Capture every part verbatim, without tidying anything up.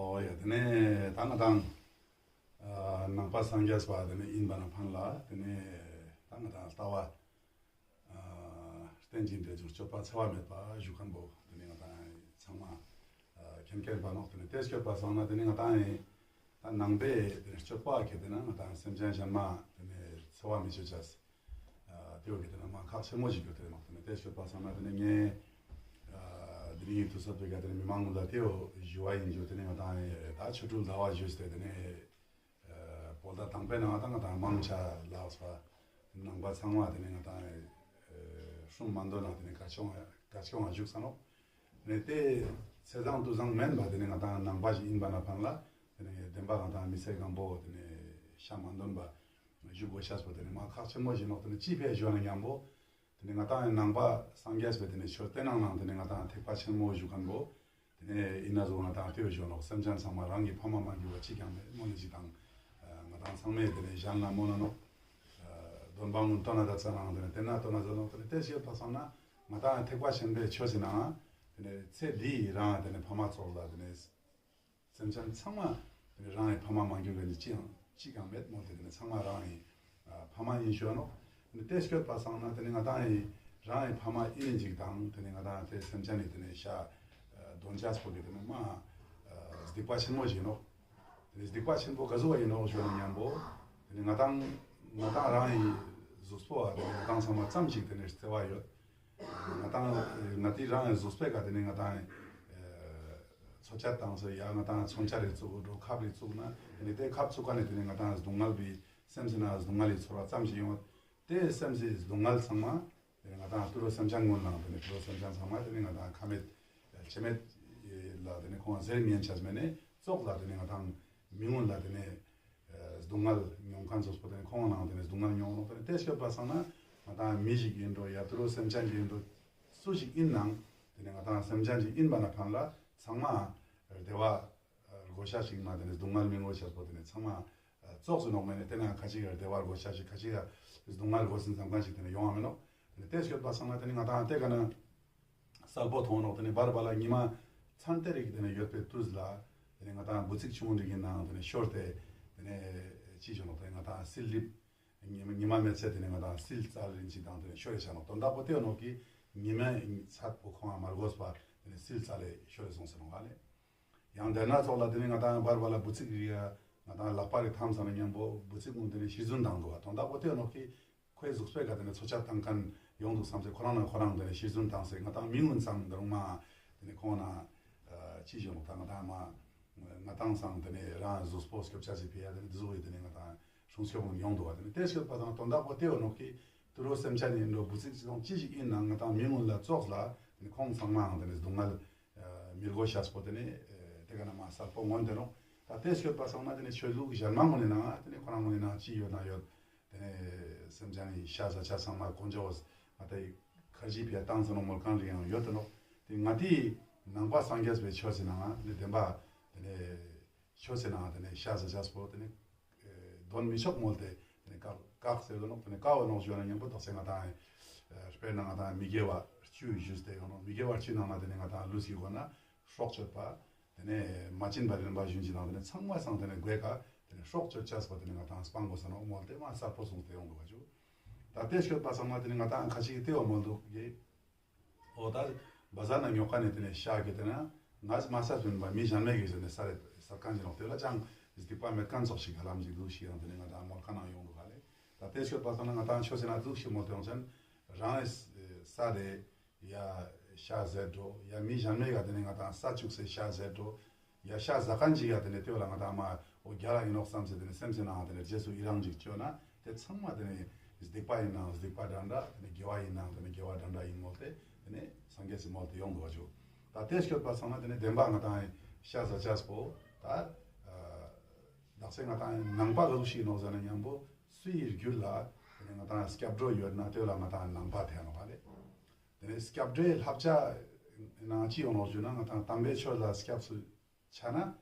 ཨོ་ཡ། དེ་ནས་ད་ང་དང་ཨ་ནང་པ་སངས་རྒྱས་པ་དེ་ནས་ཡིན་པ་ན་ཕན་ལ། དེ་ནས་ད་ང་དང་ལྟ་བ་ཨ་རྟེན་ཅིང་འབྲེལ་འབྱུང་སྤྱོད་པ་འཚེ་བ་མེད་པ་ཞུ་མཁན་པོ་དེ་ནས་ང་དང་ཚང་མ་ཨ་མཁྱེན་མཁྱེན་པ་ནོག། དེ་ནས་དེ་སྤྱོད་པ་སང་ན་དེ་ནས་ང་དང་ད་ནང་པའི་དེ་ནས་སྤྱོད་པ་གལ་ཏེ་ན་ང་དང་སེམས་ཅན་གཞན་མ་དེ་ནས་འཚེ་བ་མི་ཅོ་ཅེས། ཨ་དེ་བོ་གལ་ཏེ་ན་མ་ཁག་ཆེན་མོ་ཞིག་ཡོད་དེ་ནོག། དེ་ནས་དེ་སྤྱོད་པ་སང་ན་དེ་ནས་ངས་ཨ་དེ་རིང་དུས་ཚོད་པའི་གལ་ཏེ་ན་མི་མང་ངུ་ལ་དེ་བོ་ཞུ་བ་ཡིན་རྒྱུ། དེ་ནས་ང་དང་ད་ཆོ་འཕྲུལ་ཟླ་བ་ཞུས་ཏེ་དེ་ནས་ཨ་བོད་ཟླ་དང་པོའི་ནང་ང་དང་ང་དང་མང་ཆེ་ལ་འོས་པ་ནང་པ་ཚང་མ་དེ་ནས་ང་དང་ཨ་སྲུང་མ་འདོན་ན་དེ་ནས་ག་ཆོང་ག་ཆོང་ང་བཞུགས་ས་ནོག། དེ་ནས་དེ་ཚེས་བཟང་དུས་བཟང་མེན་པ་དེ་ནས་ང་དང་ནང་པ་ཞིག་ཡིན་པ་ན་ཕན་ལ། དེ་ནས་བདེན་པ་ང་དང་མི་ཚེ་གང་པོ་དེ་ནས་ཤ་མ་འདོན་པ་བཞུགས་དགོས་ཤེས་པོ་དེ་ནས་མ་ཁག་ཆེན་མོ་ཞིག་ནོག། དེ་ནས་ཅི་ཕི་ཞུ་ན་མཉམ་པོ་དེ་ནས་ང་དང་ནང་པ་སངས་རྒྱས་པའི་དེ་ནས་ཆོས་དེ་ནང་ནང་དེ་ནས་ང་དང་ཐེག་པ་ཆེན་མོ་ཞུ་མཁན་པོ་དེ་ནས་ཡིན་ན་ཟུག་ང་དང་དེ་བོ་ཞུ་ནོག། སེམས་ཅན་ཚང་མ་རང་གི་ཕ་མ་མ་གྱུར་པ་གཅིག་ཀྱང་མེད་མོ་ནི་ཅིག་དང་། ཨ་ང་དང་ཚང་མས་དེ་ནས་གཞན་ལ་མོ་ན་ནོག། ཨ་སྡོམ་པ་ངུན་ཏོ་ན་ད་ཙ་ནང་དེ་ནས་དེ་ན་ཏོ་ན་ཟ་ནོག། དེ་ནས་དེ་ཞེས་པ་སང་ན་ང་དང་ཐེག་པ་ཆེན་པོའི་ཆོས་ཟེར་ན་དེ་ནས་ཚེ་འདི་རང་དེ་ནས་ཕ་མ་ཚོགས་ལ་དེ་ནས་སེམས་ཅན་ཚང་མ་དེ་ནས་རང་གི་ཕ་མ་མ་གྱུར་པའི་ནི་ཅི་ཡང་ཅི་ཡང་མེད་མོ། དེ་ནས་ཚང་མ་རང་གི་ཨ་ཕ་མ་ཡིན་ཞུ་ནོག། དེ་ནས་དེ་སྐྱོད་པ་སང་ན་དེ་ནས་ང་དང་ཡི་རང་གི་ཕ་མ་ཡིན་ཅིག་དང་དེ་ནས་ང་དང་དེ་སེམས་ཅན་ནི་དེ་ནས་ཤ་ཨ་དོན་ཅས་པོ་གི་དེ་ནས་མ་ཨ་སྡིག་པ་ཆེན་མོ་ཞིག་ནོག། དེ་ནས་སྡིག་པ་ཆེན་པོ་ག་ཟུག་པ་ཡིན་ནོག་ཞུ་ན་མཉམ་པོ་དེ་ནས་ང་དང་ང་དང་རང་གི་གཟུགས་པོ་ཨ་དེ་ནས་ང་དང་ཚང་མ་ཙམ་ཞིག་དེ་ནས་བརྩེ་བ་ཡོད། ང་དང་ང་དེ་རང་གི་གཟུགས་པོའི་ཀ་དེ་ནས་ང་དང་ཨ་མཚོ་ཆ་བཏང་སོ་ཡ་ང་དང་མཚོན་ཆ་རེ་བཙུགས་འགྲོ་ཁབ་རེ་བཙུགས་ན་དེ་ནས་དེ་ཁབ་བཙུགས་ཀ་ནས་དེ་ནས་ང་དང་སྡུག་བསྔལ་བའི་སེམས་སི་ན་སྡུག་བསྔལ་ལི་ཚོར་བ་ཙམ་ཞིག་ཡོང་བ། དེ་སེམས་སི་སྡུག་བསྔལ་ཚང་མ་དེ་ནས་ང་དང་དུད་འགྲོ་སེམས་ཅན་ངོ་ནང་དེ་ནས་དུད་འགྲོ་སེམས་ཅན་ཚང་མ་དེ་ནས་ང་དང་ཁ་མེད་ལྕེ་མེད་ལ་དེ་ནས་ཁོང་ཟེར་ཉན་ཆ་མེད་ནས་ཙོགས་ལ་དེ་ནས་ང་དང་མི་ངོ་ལ་དེ་ནས་སྡུག་བསྔལ་མྱོང་མཁན་ཚོ་པོ་དེ་ནས་ཁོང་ནང་དེ་ནས་སྡུག་བསྔལ་མྱོང་ནོག། དེ་ནས་དེ་སྐྱོད་པ་སང་ན་ང་དང་མི་ཞིག་ཡིན་འགྲོ་ཡ་དུད་འགྲོ་སེམས་ཅན་ཞིག་ཡིན་འགྲོ་སུ་ཞིག་ཡིན་ནང་དེ་ནས་ང་དང་སེམས་ཅན་ཞིག་ཡིན་པ་ན་ཕན་ལ་ཚང་མ་བདེ་བ་དགོས་ཤ་ཞིག་ན་དེ་ནས་སྡུག་བསྔལ་མི་དགོས་ཤ་པོ་དེ་ནས་ཚང་མ་ཙོགས་སུ་ནོག་མེད་ནས་དེ་ན་ཁ་ཅིག་བདེ་བ་དགོས་ཤ་ཞིག་ཁ་ཅིག་སྡུག་བསྔལ་དགོས་སིན་བསམ་མཁན་ཞིག་དེ་ནས་ཡོང་བ་མེད་ནོག། དེ་ནས་དེ་སྐྱོད་པ་སང་ན་དེ་ནས་ང་དང་དེ་ག་ན་གསལ་པོ་མཐོང་ནོག། དེ་ནས་བར་བར་ལ་ཉི་མ་མཚན་དེ་རིགས་དེ་ནས་ཡོད་པའི་དུས་ལ་དེ་ནས་ང་དང་འབུ་ཚིག་ཆུང་ངུ་འདྲ་ཡིན་ནའང་དེ་ནས་ཤོར་ཏེ་དེ་ནས་ཅི་ཞིག་ནོག། དེ་ནས་ང་དང་སིལ་ལིབ་ཉི་མ་ཉི་མ་མེད་ཚེ་དེ་ནས་ང་དང་སིལ་རྩ་ལ་རིན་ཅིག་དང་དེ་ནས་ཤོར་རེ་ཆ་ནོག། དོན་དག་པོ་དེ་ནོག་གི་ཉི་མ་ཚད་པོ་ཁོང་མ་དགོས་པ་དེ་ནས་སིལ་རྩ་ལ་ཤོར་རེ་སོང་ཟེར་ནོག་ལེ། ཡང་དེ་ན་ཙོགས་ལ་དེ་ནས་ང་དང་བར་བར་ལ་འབུ་ཚིག་རིགས་ཡ་ང་དང་ལག་པ་རེ་འཐམས་ས་ན་མཉམ་པོ་འབུ་ཚིག་ཀུན་དེ་ནས་ཤི་རྫུན་བཏང་འདུག་བ། དོན་དག་པོ་དེ་ནོག་གི་ཁོའི་གཟུགས་པོའི་ཀ་དེ་ནས་མཚོ་ཆ་བཏང་མཁན་ཡོང་འདུག་བསམ་སེ་ཁོ་རང་ན་ཁོ་རང་དེ་ནས་ཤི་རྫུན་བཏང་སེ་ང་དང་མི་ངོ་ཚང་དེ་རུང་མ་དེ་ནས་ཁོང་ན་ཅི་ཞིག་ནོག་ད་ང་དང་མ་ང་དང་སང་དེ་ནས་རང་གཟུགས་པོ་སྐྱོབ་ཆ་སི་ཕི་ཡ་དེ་ནས་དེ་ཟུག་གི་དེ་ནས་ང་དང་སྲུང་སྐྱོབ་ཡོང་འདུག་བ། དེ་ནས་དེ་སྐྱོད་པ་དང་དོན་དག་པོ་དེ་ནོག་གི་དུད་འགྲོ་སེམས་ཅན་ཡིན་འགྲོ་འབུ་ཚིག་ཅི་དང་ཅི་ཞིག་ཡིན་ནང་ང་དང་མི་ངོ་ལ་ཙོགས་ལ་དེ་ནས་ཁོང་ཚང་མའང་དེ་ནས་སྡུག་བསྔལ་མི་དགོས་ཤ་པོ་དེ་ནས་དེ་ག་ན་མ་གསལ་པོ་མངོན་དེ་ནོག། ད་དེ་སྐྱོད་པ་སང་ན་དེ་ནས་ཆོས་ལུགས་གཞན་མ་ངོ་ནས་ནང་དེ་ནས་ཁོ་རང་ངོ་ནས་ནང་ཅི་ཡོད་ན་ཡོད། དེ་ནས་སེམས་ཅན་ནི་ཤ་ཟ་ཆ་ཚང་མ་དཀོན་མཆོག་ང་དང་ཁར་ཇི་ཕི་ཡ་བཏང་ཟེར་ནོག་མོལ་མཁན་རིགས་ཡང་ཡོད་དེ་ནོག། དེ་ང་དེ་ནང་པ་སངས་རྒྱས་པའི་ཆོས་སི་ནང་ང་དེ་བདེན་པ་དེ་ནས་ཆོས་སི་ནང་ང་དེ་ནས་ཤ་ཟ་ཆ་པོ་དེ་ནས་དོན་མི་ཆོག་མོལ་ཏེ་དེ་ནས་བཀག་བཀག་ཟེར་དོ་ནོག། དེ་ནས་བཀག་འོ་ནོག་ཞུ་ན་མཉམ་པོ་དོགས་སེ་ང་དང་དཔེར་ན་ང་དང་མི་དགེ་བ་བཅུ་ཞུས་ཏེ་ཡོང་ནོག། མི་དགེ་བ་བཅུ་ནང་ན་དེ་ནས་ང་དང་ལུས་ཀྱི་སྒོ་ན་སྲོག་གཅོད་པ། དེ་ནས་མ་བྱིན་པ་རིམ་པ་བཞིན་གྱི་ནང་དེ་ནས་ཚང་མ་སང་དེ་ནས་དགོས་ཀ་དེ་ནས་སྲོག་གཅོད་ཅས་པོ་དེ་ནས་ང་དང་སྤང་དགོས་ས་ནོག་མོལ་ཏེ་མ་གསལ་པོ་གསུངས་ཏེ་ཡོང་འདུག་ག་ཅུ། ད་དེ་སྐྱོད་པ་སང་ན་དེ་ནས་ང་དང་ཁ་ཅིག་གི་དེ་བོ་མོལ་འདུག་གི། འོ་ད་བ་ཟ་ན་ཉོ་ཀ་ནས་དེ་ནས་ཤ་གི་དེ་ན་ང་མ་ས་བྱུང་བ་མི་གཞན་མེད་ཀྱི་ཟེར་ནས་ས་རེ་ས་མཁན་གྱི་ནོག། དེ་ལ་ཅང་སྡིག་པ་མེད་མཁན་ཙོགས་ཤིག་ག་ལམ་ཞིག་འདུག་ཤིག་ཡང་དེ་ནས་ང་དང་མོལ་ཁ་ནང་ཡོང་འདུག་ག་ལེ། ད་དེ་སྐྱོད་པ་སང་ན་ང་དང་ཆོས་ཟེར་ན་འདུག་ཤིག་མོལ་ཏེ་ཡོང་ཅན་རང་ས་དེ་ཡ་ཤ་ཟེར་འགྲོ། ཡ་མི་གཞན་མའི་ཡ་དེ་ནས་ང་དང་ས་བཅུག་སེ་ཤ་ཟེར་འགྲོ། ཡ་ཤ་ཟ་མཁན་ཅིག་ཡ་དེ་ནས་དེ་བ་ལ་ང་དང་མ་འོ་རྒྱལ་ལ་ཡིན་ནོག་བསམ་སེ་དེ་ནས་སེམས་སེ་ནང་དེ་ནས་རྗེས་སུ་ཡི་རང་ཅིག་བཅོས་ན་དེ་ཚང་མ་དེ་ནས་སྡིག་པ་ཡིན་ནའང་སྡིག་པ་འདྲ་འདྲ། དེ་ནས་དགེ་བ་ཡིན་ནའང་དེ་ནས་དགེ་བ་འདྲ་འདྲ་ཡིན་མོལ་ཏེ་དེ་ནས་སངས་རྒྱས་སི་མོལ་ཏེ་ཡོང་འདུག་ག་ཅུ། ད་དེ་སྐྱོད་པ་སང་ན་དེ་ནས་བདེན་པ་ང་དང་ཤ་ཟ་ཆས་པོ་ད་དག་ས་ང་དང་ནང་པ་ག་ཟུག་ཞིག་ནོག་ཟེར་ན་མཉམ་པོ་སུའི་རྒྱུད་ལ་དེ་ནས་ང་དང་སྐྱབས་འགྲོ་ཡོད་ན་དེ་ལ་ང་དང་ནང་པ་ཐལ་ནོག་ག་ལེ། དེ་ནས་སྐྱབས་འགྲོའི་བསླབ་བྱ་ནང་ཅི་ཡོང་ནོག་ཞུ་ན་ང་དང་དམ་པའི་ཆོས་ལ་སྐྱབས་སུ་ཆ་ན་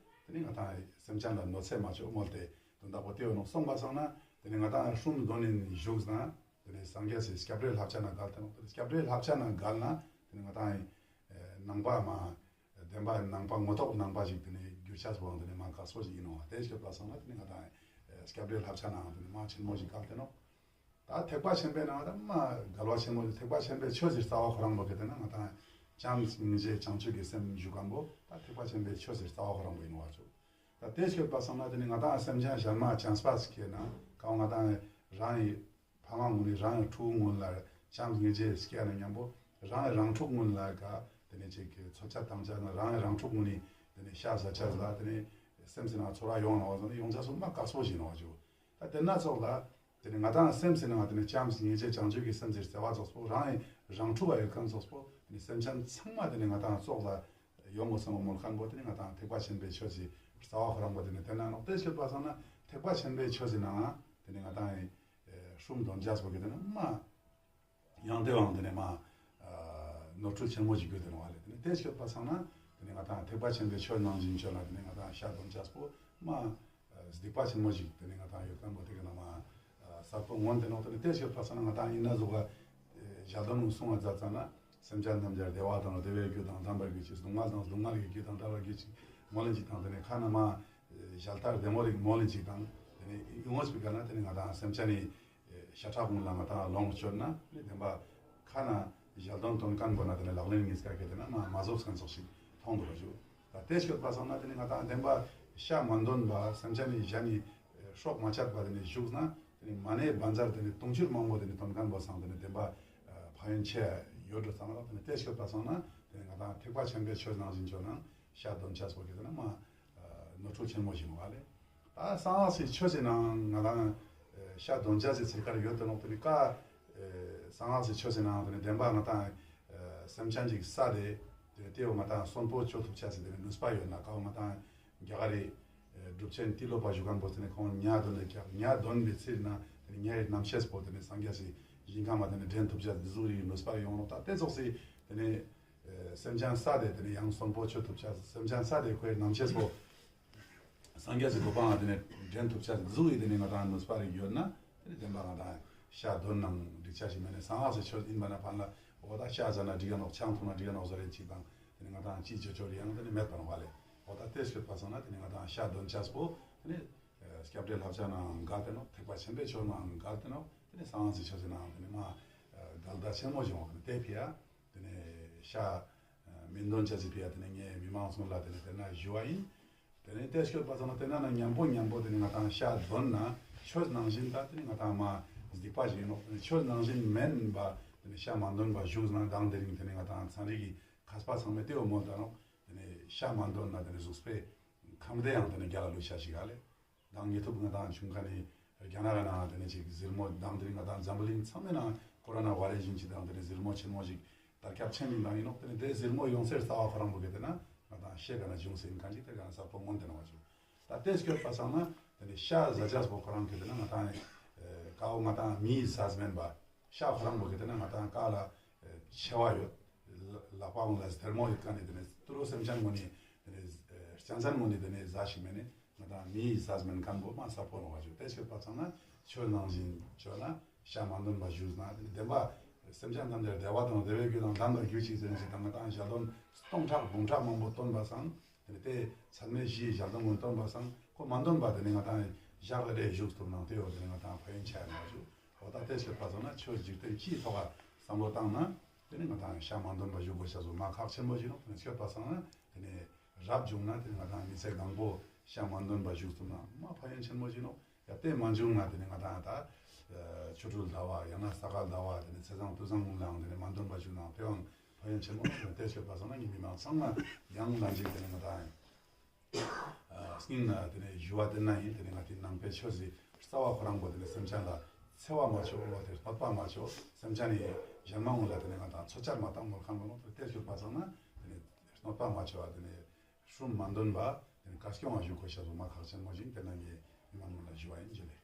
དེ་ནས་ང་དང་སེམས་ཅན་ལ་གནོད་འཚེ་མ་བཅོ་མོལ་ཏེ་དོན་དག་པོ་དེ་ཡོང་ནོག། སོང་པ་སང་ན་དེ་ནས་ང་དང་སྲུང་འདོན་ནི་བཞུགས་ན་དེ་ནས་སངས་རྒྱས་སི་སྐྱབས་འགྲོའི་བསླབ་བྱ་ནང་འགལ་ཏེ་ནོག། དེ་ནས་སྐྱབས་འགྲོའི་བསླབ་བྱ་ནང་འགལ་ན་དེ་ནས་ང་དང་ནང་པ་མ་བདེན་པ་ནང་པ་ངོ་ཐོག་ནང་པ་ཞིག་དེ་ནས་ འགྱུར་ཆ་སོང་དེ་ནི་མ་ཁག་པོ་ཞིག་ཡིན་ནོག། དེ་སྐྱོད་པ་སང་ན་དེ་ནི་ང་དང་སྐྱབས་འགྲོའི་བསླབ་བྱ་ནང་དེ་ནི་མ་ཆེན་མོ་ཞིག་བཀལ་ཏེ་ནོག། ད་ཐེག་པ་ཆེན་པོའི་ནང་ད་མ་གལ་བ་ཆེན་མོ་ཞིག། ཐེག་པ་ཆེན་པོའི་ཆོས་ཟེར་རྩ་བ་ཁོ་རང་པོ་གི་དེ་ན་ང་དང་བྱམས་སྙིང་རྗེ་བྱང་ཆུབ་ཀྱི་སེམས་ཞུ་མཁན་པོ་ད་ཐེག་པ་ཆེན་པོའི་ཆོས་ཟེར་རྩ་བ་ཁོ་རང་པོ་ཡིན་ནོག་བ་ཆོ། ད་དེ་སྐྱོད་པ་སང་ན་དེ་ནི་ང་དང་སེམས་ཅན་གཞན་མ་བྱམས་པ་ཟེར་ན་གང་ང་དང་རང་ཡི་ཕ་མ་ངུན་ནི་རང་གི་ཕྲུ་གུ་ངུན་ལ་བྱམས་སྙིང་རྗེ་སྐྱེ་ན་མཉམ་པོ་རང་གི་རང་ཕྲུག་ངུན་ལ་ག་དེ་ནི་ཅིག་གི་ཚོད་ཆ་བཏང་ཆ་ན་རང་གི་རང་ཕྲུག་ངུན་ནི་དེ་ནི་ཤ་ཟ་ཆ་ལ་དེ་ནི་སེམས་སི་ནང་ཚོར་བ་ཡོང་ནོག་ཟེར་ན་ཡོང་ཆ་སོང་མ་དཀགས་པོ་ཞིག་ནོག་ཅུ། ད་དེ་ན་ཚོགས་ལ་དེ་ནི་ང་དང་སེམས་སི་ནང་དེ་ནི་བྱམས་སྙིང་རྗེ་བྱང་ཆུབ་ཀྱི་སེམས་སི་བརྩེ་བ་ཚོགས་པོ་རང་གི་རང་ཕྲུག་ག་ཡོད་མཁན་ཚོགས་པོ་དེ་ནི་སེམས་ཅན་ཚང་མ་དེ་ནི་ང་དང་ཚོགས་ལ་ཡོང་དགོས་བསམ་པ་མོལ་མཁན་པོ་དེ་ནི་ང་དང་ཐེག་པ་ཆེན་པོའི་ཆོས་སི་རྩ་བ་ཁོ་རང་པོ་དེ་ནི་དེ་ན་ནོག། དེ་སྐྱོད་པ་སང་ན་ཐེག་པ་ཆེན་པོའི་ཆོས་སི་ནང་དེ་ནི་ང་དང་ཨེ་སྲུང་དོན་ཅས་པོ་གི་དེ་ན་མ་ཡང་དེ་བའང་དེ་ནི་མ་ནོར་འཁྲུལ་ཆེན་མོ་ཞིག་གྱུར་ཏེ་ནོག་ལེ། དེ་ནི་དེ་སྐྱོད་པ་སང་ན་དེ་ནི་ང་དང་ཐེག་པ་ཆེན་པོའི་ཆོས་ནང་བཞིན་ཆོས་ལ་དེ་ནི་ང་དང་ཤ་དོན་ཅས་པོ་མ་སྡིག་པ་ཆེན་མོ་ཞིག་དེ་ནི་ང་དང་ཡོད་མཁན་པོ་དེ་ག་ན་མ་གསལ་པོ་མངོན་ཏེ་ནོག། དེ་ནི་དེ་སྐྱོད་པ་སང་ན་ང་དང་ཡིན་ན་ཟུག་ག་ཞལ་འདོན་གསུང་བ་མཛད་ཙ་ན་སེམས་ཅན་ཐམས་ཅད་བདེ་བ་དང་བདེ་བའི་རྒྱུ་དང་བདེ་བའི་རྒྱུ་ཅིག་སྡུག་བསྔལ་དང་སྡུག་བསྔལ་གྱི་རྒྱུ་དང་བྲལ་བའི་རྒྱུ་ཅིག་མོལ་ལེན་ཅིག་དང་དེ་ནི་ཁ་ན་མ་ཞལ་ལྟར་བདེ་མོ་རིག་མོལ་ལེན་ཅིག་དང་དེ་ནི་ཡོང་བ་ཅིག་ག་ན་དེ་ནི་ང་དང་སེམས་ཅན་ནི་ཤ་ཁྲག་ཀུན་ལ་ང་དང་ལོངས་སྤྱོད་ན་དེ་ནི་བདེན་པ་ཁ་ན་ཞལ་འདོན་དོན་མཁན་པོ་ན་དེ་ནི་ལག་ལེན་ངེས་ཀ་གི་དེ་ན་མ་མ་རྫོགས་མཁན་ཚོགས་ཤིག་མཐོང་འདུག་པ་ཞུ། ད་དེ་སྐྱོད་པ་སང་ན་དེ་ནི་ང་དང་བདེན་པ་ཤ་མ་འདོན་པ་སེམས་ཅན་ནི་གཞན་ནི་སྲོག་མ་བཅད་པ་དེ་ནི་བཞུགས་ན་དེ་ནི་མ་ཎི་བཛྲ་དེ་ནི་དུང་ཕྱུར་མང་པོ་དེ་ནི་འདོན་མཁན་པོ་སང་དེ་ནི་བདེན་པ་ཕན་ཡོན་ཆེ་ཡོད་འགྲོ་ཙང་ལ་དེ་ནི་དེ་སྐྱོད་པ་སང་ན་དེ་ནི་ང་དང་ཐེག་པ་ཆེན་པོའི་ཆོས་ནང་བཞིན་ཆོས་ནང་ཤ་འདོན་ཅས་པོ་གི་དེ་ན་མ་ནོར་འཁྲུལ་ཆེན་མོ་ཞིག་ནོག་ལེ། ད་གསང་སྔགས་སི་ཆོས་སི་ནང་ང་དང་ཤ་འདོན་ཅས་སི་ཚིར་ཁར་ཡོད་དེ་ནོག། དེ་ནི་ཀ་གསང་སྔགས་སི་ཆོས་སི་ནང་དེ་ནི་བདེན་པ་ང་དང་སེམས་ཅན་ཅིག་བསད་དེ་དེ་བོ་ང་དང་གསོན་པོ་བཅོ་ཐུབ་ཅས་སི་དེ་ནི་ནུས་པ་ཡོད་ན་ཀ་བོ་ང་དང་རྒྱ་གར་རི་གྲུབ་ཆེན་ཏི་ལོ་པ་ཞུ་མཁན་པོ་དེ་ནི་ཁོང་ཉ་འདོན་ནས་ཀྱང་ཉ་འདོན་པའི་ཚེ་ན་དེ་ནི་ཉའི་རྣམ་ཤེས་པོ་དེ་ནི་སངས་རྒྱས་སི་ཞིང་ཁམས་མ་དེ་ནི་འདྲེན་ཐུབ་ཅས་དེ་ཟུག་རིགས་ནུས་པ་ཡོང་ནོག། ད་དེ་ཙོགས་སི་དེ་ནི་སེམས་ཅན་བསད་དེ་དེ་ནི་ཡང་གསོན་པོ་བཅོ་ཐུབ་ཅས་སེམས་ཅན་བསད་དེ་ཁོའི་རྣམ་ཤེས་པོ་སངས་རྒྱས་སི་གོ་འཕང་ལ་དེ་ནི་འདྲེན་ཐུབ་ཅས་དེ་ཟུག་ཡི་དེ་ནི་ང་དང་ནུས་པ་རིགས་ཡོད་ན་དེ་ནི་བདེན་པ་ང་དང་ཤ་འདོན་ནང་འགྲིག་ཅས་ཞིག་མེད་ནས་གསང་སྔགས་སི་ཆོས་ཡིན་པ་ན་ཕན་ལ་འོ་ད་ཤ་ཟ་ན་འགྲིག་ག་ནོག་ཆང་འཐུང་ན་འགྲིག་ག་ནོག་ཟེར་རེ་ཅིག་དང་དེ་ནི་ང་དང་ཅི་ཅོ་ཅོ་རེ་ཡང་དེ་ནི་མེད་པ་ནོག་པ་ལེ། འོ་ད་དེ་སྐྱོད་པ་སང་ན་དེ་ནི་ང་དང་ཤ་འདོན་ཅས་པོ་དེ་ནི་སྐྱབས་འགྲོའི་བསླབ་བྱ་ནང་འགལ་ཏེ་ནོག། ཐེག་པ་ཆེན་པོའི་ཆོས་ནང་འགལ་ཏེ་ནོག། དེ་ནི་གསང་སྔགས་སི་ཆོས་སི་ནང་དེ་ནི་མ་འགལ་ཟླ་ཆེན་མོ་ཞིག་འོང་དེ་ནི་དེ་ཕི་ཡ་དེ་ནི་ཤ་མི་འདོན་ཅས་སི་ཕི་ཡ་དེ་ནི་ངས་མི་མང་ཚང་ལ་དེ་ནི་དེ་ན་ཞུ་བ་ཡིན། དེ་ནི་དེ་སྐྱོད་པ་སང་ན་དེ་ན་ན་མཉམ་པོ་མཉམ་པོ་དེ་ནི་ང་དང་ཤ་འདོན་ན་ཆོས་ནང་བཞིན་ད་དེ་ནི་ང་དང་མ་སྡིག་པ་ཞིག་ཡིན་ནོག། དེ་ནི་ཆོས་ནང་བཞིན་མེན་པ་དེ་ནི་ཤ་མ་འདོན་པ་བཞུགས་ན་དང་དེ་རིང་དེ་ནི་ང་དང་ཚན་རིག་གི་མཁས་པ་ཚང་མས་དེ་བོ་མོལ་ད་ནོག། དེ་ནི་ཤ་མ་འདོན་ན་དེ་ནི་གཟུགས་པོའི་ཁམས་བདེ་ཡང་དེ་ནི་རྒྱ་ལ་ལུས་ཤ་ཞིག་ག་ལེ། དང་ངེས་ཐུབ་ང་དང་བྱུང་ཁ་ནི་རྒྱ་ནག་ག་ནང་དེ་ནི་ཅིག་ཟིལ་མོ་དང་དེ་ནི་ང་དང་འཛམ་བུ་གླིང་ཚང་མའི་ནང་ཀོ་རོ་ན་བྷ་རེ་ཟིན་ཅིག་དང་དེ་ནི་ཟིལ་མོ་ཆེན་མོ་ཞིག་དར་ཁྱབ་ཆེན་ཡིན་དང་ཡིན་ནོག། དེ་ནི་དེ་ཟིལ་མོ་ཡོང་སའི་རྩ་བ་ཁོ་རང་པོ་གི་དེ་ན་ང་དང་ཤེས་ག་ན་བྱུང་སེ་ཡིན་ཁན་ཅིག་དེ་ག་ན་གསལ་པོ་མངོན་དེ་ན་བ་བྱུང་། ད་དེ་སྐྱོད་པ་སང་ན་དེ་ནི་ཤ་ཟ་ཅས་པོ་ཁོ་རང་གི་དེ་ན་ང་དང་ཀའོ་ང་དང་མིའི་ཟས་མེན་པ། ཤ་ཁོ་རང་པོ་གི་དེ་ན་ང་དང་ཀ་ལ་ཆེ་བ་ཡོད། ལག་པ་ངོ་ལ་སྡེར་མོ་ཡོད་ཁན་ནི་དེ་ནི་ཏུ་རུ་སེམས་ཅན་ངོ་ནི་དེ་ནི་གཅན་གཟན་ངོ་ནི་དེ་ནི་ཟ་ཞིག་མེན་ནི་ང་དང་མིའི་ཟས་མེན་ཁན་པོ་མ་ས་པོ་ནོ་བ་ཞུ། དེ་སྐྱོད་པ་སང་ན་ཆོས་ནང་བཞིན་ཆོས་ན་ཤ་མ་འདོན་པ་བཞུགས་ན་དེ་ནི་བདེན་པ་སེམས་ཅན་ཐམས་ཅད་བདེ་བ་དང་བདེ་བའི་རྒྱུ་དང་ལྡན་པའི་རྒྱུ་ཅིག་ཟེར་ཞིག་དང་ང་དང་ཞལ་འདོན་སྟོང་ཕྲག་འབུམ་ཕྲག་མང་པོ་བཏོན་པ་སང་། དེ་ནི་དེ་ཚད་མེད་བཞིའི་ཞལ་འདོན་ངོ་བཏོན་པ་སང་ཁོ་མ་འདོན་པ་དེ་ནི་ང་དང་ཞག་རེ་བཞུགས་ཐུབ་ནང་དེ་ཡོད་དེ་ནི་ང་དང་ཕན་ཡོན་ཆེ་ཡ་ནོ་བ་ཞུ། འོ་ད་དེ་སྐྱོད་པ་སང་ན་ཆོས་འཇིག་རྟེན་སྤྱིའི་ཐོག་ལ་བསམ་བློ་བཏང་ན་དེ་ནི་ང་དང་ཤ་མ་འདོན་པ་བཞུགས་དགོས་ཤ་བཟོ་མ་ཁག་ཆེན་པོ་ཞིག་ནོ། དེ་ནི་སྐྱོད་པ་སང་ན་དེ་ནི་རབ་བྱུང་ན་དེ་ནི་ང་དང་མི་ཚེ་གང་པོ་ཤ་མ་འདོན་པ་བཞུགས་ཐུབ་ན་མ་ཕན་ཡོན་ཆེན་པོ་ཞིག་ནོ། ཡ་དེ་མ་བྱུང་ན་དེ་ནི་ང་དང་ད་ཆོ་འཕྲུལ་ཟླ་བ་ཡང་ན་ས་ག་ཟླ་བ་དེ་ནི་ཚེས་བཟང་དུས་བཟང་ངུན་ལའང་དེ་ནི་མ་འདོན་པ་བཞུགས་ན་དེའང་ཕན་ཡོན་ཆེན་པོ་ནོ། དེ་སྐྱོད་པ་སང་ན་ངའི་མི་མང་ཚང་མ་ཡང་ལན་ཅིག་དེ་ནི་ང་དང་སྙིང་ན་དེ་ནི་ཞུ་བ་དེ་ན་ཡིན། དེ་ནི་ང་དེ་ནང་པའི་ཆོས་སི་རྩ་བ་ཁོ་རང་པོ་དེ་ནི་སེམས་ཅན་ལ་འཚེ་བ་མ་བྱོ། འོ་དེ་གནོད་པ་མ་བྱོ། སེམས་ཅན་ནི་གཞན་མ་ངོ་ལ་དེ་ནི་ང་དང་ཚོད་ཆར་མ་བཏང་མོལ་ཁན་པོ་ནོ། དེ་སྐྱོད་པ་སང་ན་དེ་ནི་གནོད་པ་མ་བྱོ་བ་དེ་ནི་སྲུང་མ་འདོན་པ་དེ་ནི་བཀའ་སྐྱོང་བ་ཞུ་དགོས་ཤ་བཟོ་མ་ཁག་ཆེན་པོ་ཞིག་དེ་ན་ངའི་མི་མང་ངོ་ལ་ཞུ་བ་ཡིན་ཞུ་ལེ།